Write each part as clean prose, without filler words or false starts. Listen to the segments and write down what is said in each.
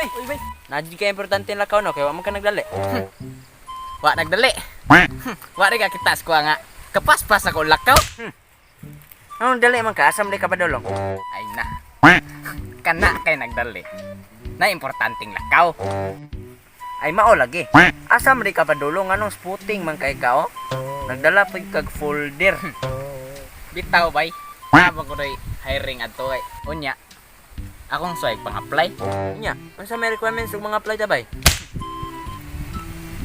Bay. Uy, bay. Naa jud kay importante lakaw no kay wa man ka nagdali. Wa nagdali. Wa rin ka kita sa nga. Kapaspas ako lakaw. Anong dali man ka? Asam di ka padulong? Ay na. Kana kay nagdali. Na importanteng lakaw. Ay mao lagi. Asam di ka padulong anong sputing man kay ka oh? Nagdala pud kag folder. Bitaw bay. Habang ko doy hiring adto kay. Unya. Akong swag pang-apply. Nya, unsa may requirements ug mga apply ta bay?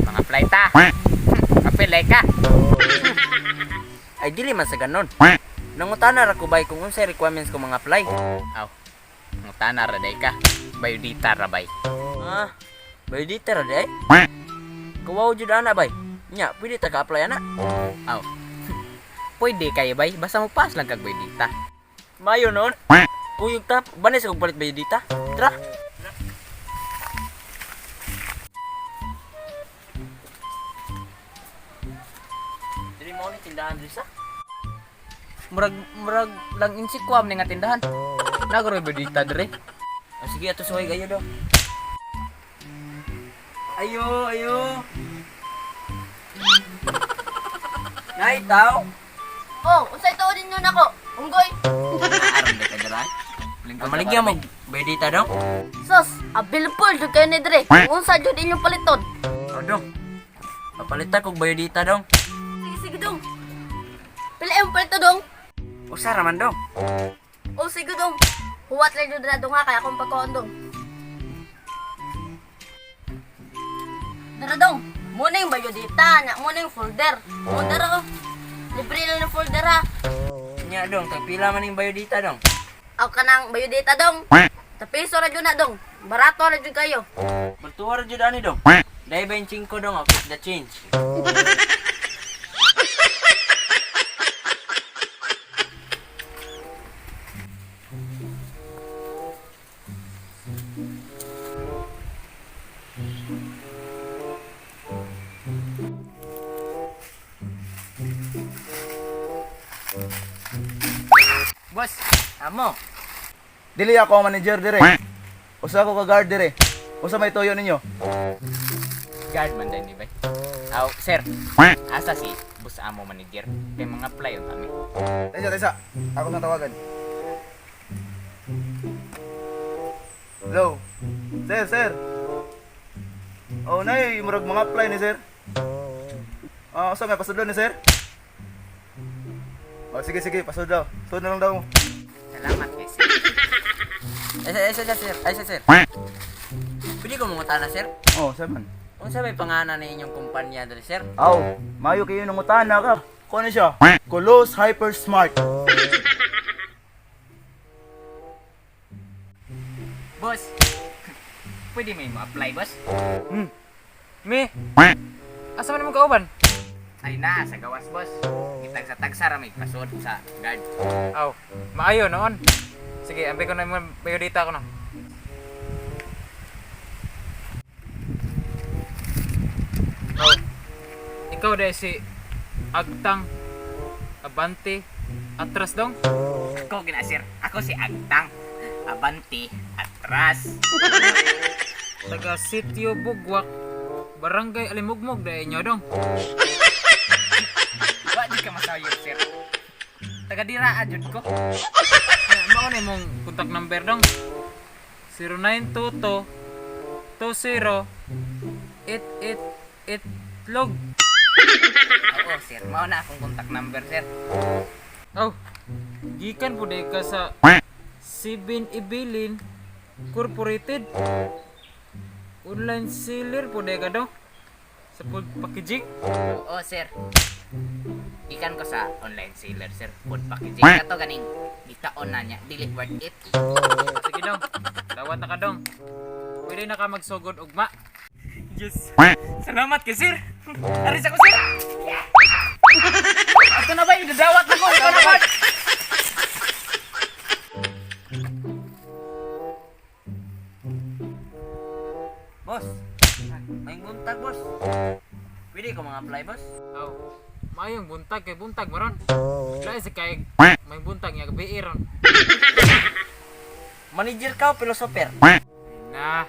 Pang-apply ta. Apilay ka. Ay dili man sa ganon. Nangutana ra ko bay kung unsay requirements ko mga apply. Aw. Ngutana ra day ka. Bayodita ra bay. Ah, biodata ra di ay. Kuwaw jud ana bay. Nya, pwede ta ka apply ana. Aw. Pwede kayo bay. Basta mo pass lang kag bayodita. Mayo noon. Kuyog ta, banis kog palit biodata. Tara. Dili mo ni tindahan diri sa. Murag murag lang insikwam ni nga tindahan. Nagro bayodita dire. Ah, sige ato suway kayo do. Ayo, ayo. Nay, tao. Oh, unsay tuod ninyo nako? Unggoy. Aron di ka dira. Lingkod Ang sa maligya mo barangay. biodata dong. Sus, available jud kayo ni dire. Kung unsa jud inyong paliton. O dong. Papalitan kog biodata dong. Sige sige dong. Pila imong palito dong? Usa ra man dong. Oh, sige dong. Huwat lang jud na dong ha kay akong pagkaon dong. Dara dong. Muna yung biodata, nya muna yung folder. O dara oh. Libre lang ng folder ha. Nya dong, tagpila man ning biodata dong. Aw kanang biodata dong. Sa piso ra jud na dong. Barato ra jud kayo. Bertuwa ra jud ani dong. Dai 25 dong, oh, keep the change. Boss, amo. Dili ako ang manager dire. Usa ko ka guard dire. Usa may toyo ninyo. Guard man din ni bay. Aw, sir. Asa si boss amo manager kay mga apply on kami. Taysa, taysa. Ako nang tawagan. Hello. Sir, sir. Oh, nay, murag mga apply ni sir. Ah, usa may pasudlo ni sir. Oh, sige, sige, pasudlo. Sud na lang daw. Salamat kay sir. Ay, sir, ay, sir, sir, ay, sir, sir. Pwede ko mangutana, sir? Oh, sir man. Unsa may pangalan ni inyong kumpanya diri, sir? Aw, mayo kayo nangutana ka. Kuno siya? Kolos Hyper Smart. Boss. Pwede may mo-apply, boss? Mi, asa man imong kauban? Ay na, sa gawas, boss. Itagsa-tagsa ra may pasod sa guard. Aw, maayo noon. Sige, ambi ko na imong biodata ko na. Aw, ikaw dahil si Agtang Abante Atras dong. Ako gina, sir. Ako si Agtang. Abanti, atras. Taga Sitio Bugwak, Barangay Alimugmog dahil inyo dong. Wa di ka masayop, sir. Taga dira jud ko. Ya, mao na imong contact number dong. 0922 20 88 itlog. Oo, sir. Mao na akong contact number, sir. Oh, gikan po day ka sa Sibin Ibilin Corporated. Online seller po day ka daw. Sa food packaging. Oo, sir. Ikan ko sa online seller, sir. Food packaging. Kato ganing gitaon na niya. Dili worth it. Sige dong, dawat na ka dong. Pwede na ka magsugod ugma. Yes. Salamat kay sir. Aris ako, sir. Ato na ba? Idadawat na ko. Ito na ba? Boss, may buntag, boss. Pwede ko mga apply, boss? Aw, maayong buntag kay buntag maron. Lain sa kay may buntag nga gabi ron. Manager ka o philosopher? Na,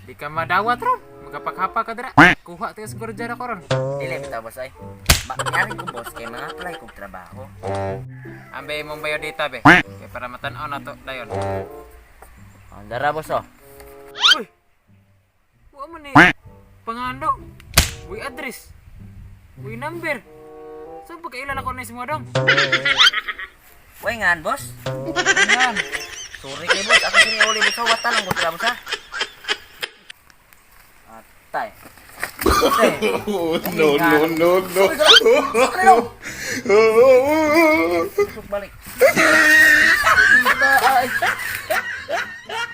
Di ka madawat ron. Magapaghapa ka dira. Kuha tayo siguro dyan ako ron. Dili bitaw, boss ay. Yari ko, boss, kay mga apply kog trabaho. Ambe imong biodata be. Kay para matan-aw na to dayon. Oh, dara, boss, oh. Uy. Wa man ni pangandong. Uy address. Uy number. So pagkailan ako na si mo dong? Uy ngan, boss. Ngan. Sorry kay boss, ako sini uli, boss. Wata lang ko boss ha. Atay. No, no, no, no. Tusok balik.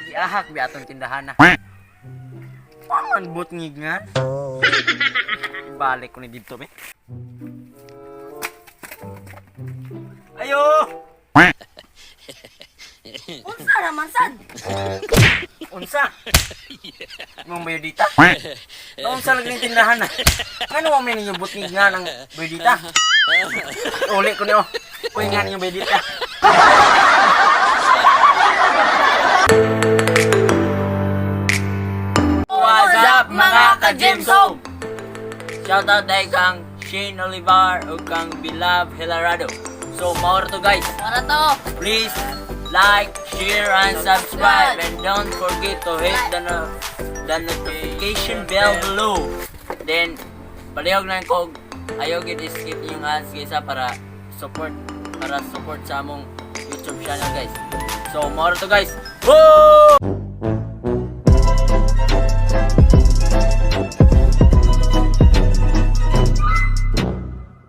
Giahak bi atong tindahan na. Paman but ngig nga. Balik ko ni didto be. Ayo! Unsa naman sad? Unsa? Imong bayodita? Unsa lagi ning tindahan na? Ngano wa may ninyong butngig nga ng bayodita? Uli ko niyo. Uy nga ninyong bayodita. What's up, mga ka-Jimso? Shoutout dahil kang Shane Olivar o kang Bilab Hilarado. So, maura to, guys. Para to. Please like, share, and subscribe. And don't forget to hit the notification bell below. Then, palihog lang ko, ayaw gid skip yung ads, guys, ha, para support sa among YouTube channel, guys. So, more to, guys. Woo!